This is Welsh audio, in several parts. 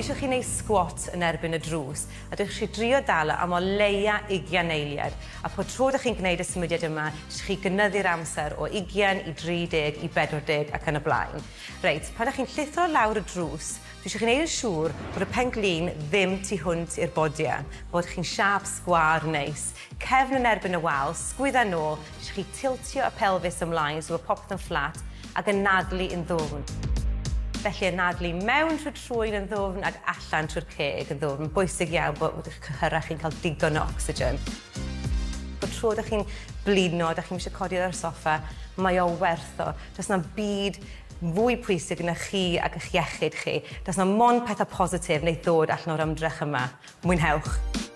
Dwi eisiau chi wneud squat yn erbyn y drws, a dwi eisiau chi drio dal am o leia 20 eiliad. A po tro ydych chi'n gwneud y symudiad yma, eisiau chi gynyddu'r amser o 20 i 30 i 40 ac yn y blaen. Reit, pan ydych chi'n llithro lawr y drws, dwi eisiau chi wneud yn siŵr bod y pen-glin ddim tu hwnt i'r bodiau, bod chi'n siâp sgwâr neis. Cefn yn erbyn y wal, sgwydda nôl, eisiau chi tiltio y pelfis ymlaen so bod popeth yn fflat, ac anadlu yn ddwfn. Felly anadlu mewn trwy'r trwyn yn ddwfn ac allan trwy'r ceg yn ddwfn. Bwysig iawn bod eich cyhyrau chi'n cael digon o ocsigen. Bod tro ydych chi'n blino, ydych chi'n eisiau codi ar y soffa, mae o werth o. Does 'na'm byd fwy pwysig na chi ac eich iechyd chi. Does 'na mond pethau positif wneud ddod allan o'r ymdrech yma. Mwynhewch!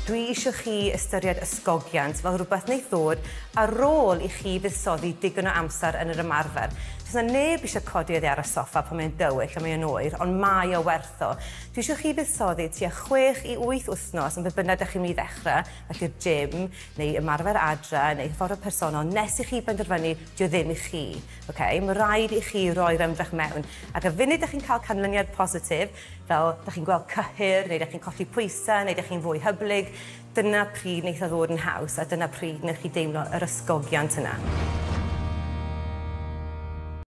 Dwi eisiau chi ystyried ysgogiant fel rhywbeth wneith ddod ar ôl i chi fuddsoddi digon o amser yn yr ymarfer. Does 'na neb eisiau codi oddi ar y soffa pan mae'n dywyll a mae'n oer, ond mae o werth o. Dwi eisiau chi fuddsoddi tua 6 i 8 wythnos yn be bynnag dych chi'n mynd i ddechrau, felly'r gym, neu ymarfer adra, neu hyfforddwr personol, nes i chi benderfynu dio ddim i chi. Okay? Mae rhaid i chi roi'r ymdrech mewn. Ac y funud dych chi'n cael canlyniad positif, fel dych chi'n gweld cyhyr, neu dych chi'n colli pwysau, neu dych chi'n fwy hyblyg, dyna pryd wneith o ddod yn haws, a dyna pryd wnewch chi deimlo yr ysgogiant yna.